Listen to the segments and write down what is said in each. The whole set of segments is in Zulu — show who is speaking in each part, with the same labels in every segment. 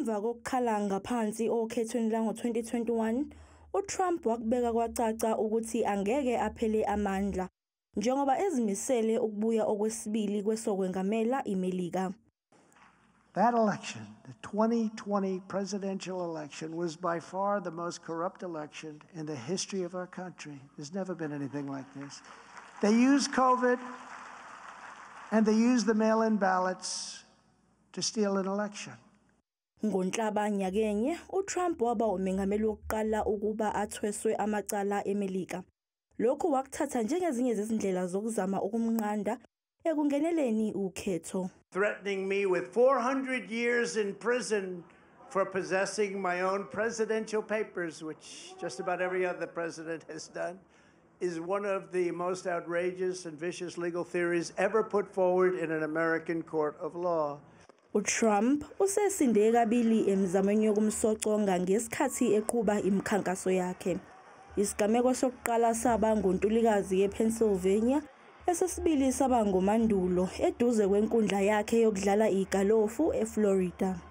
Speaker 1: Emva kokukhala ngaphansi okhethweni lango-2021, uTrump wakubeka kwacaca ukuthi angeke aphele amandla njengoba ezimisele ukubuya okwesibili kwesokwengamela iMelika.
Speaker 2: That election, the 2020 presidential election, was by far the most corrupt election in the history of our country. There's never been anything like this. They used COVID and they used the mail in ballots to steal an election.
Speaker 1: NgoNhlaba nyakenye, uTrump waba umengameli wokuqala ukuba athweswe amacala eMelika. Lokhu wakuthatha njengezinye zezindlela zokuzama ukumnqanda ekungeneleni ukhetho.
Speaker 2: Threatening me with 400 years in prison for possessing my own presidential papers, which just about every other president has done, is one of the most outrageous and vicious legal theories ever put forward in an American court of law.
Speaker 1: uTrump usesinde kabili emizamweni yokumsoconga ngesikhathi eqhuba imikhankaso yakhe. Isigameko sokuqala saba ngoNtulikazi ePennsylvania, esesibili saba ngoMandulo eduze kwenkundla yakhe yokudlala igalofu eFlorida.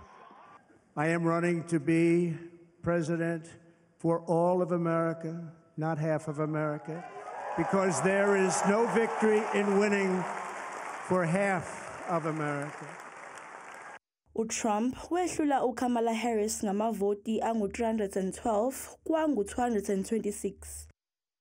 Speaker 2: I am running to be president for all of America, not half of America, because there is no victory in winning for half of America.
Speaker 1: uTrump wehlula uKamala Harris ngamavoti angu-312 kwangu-226.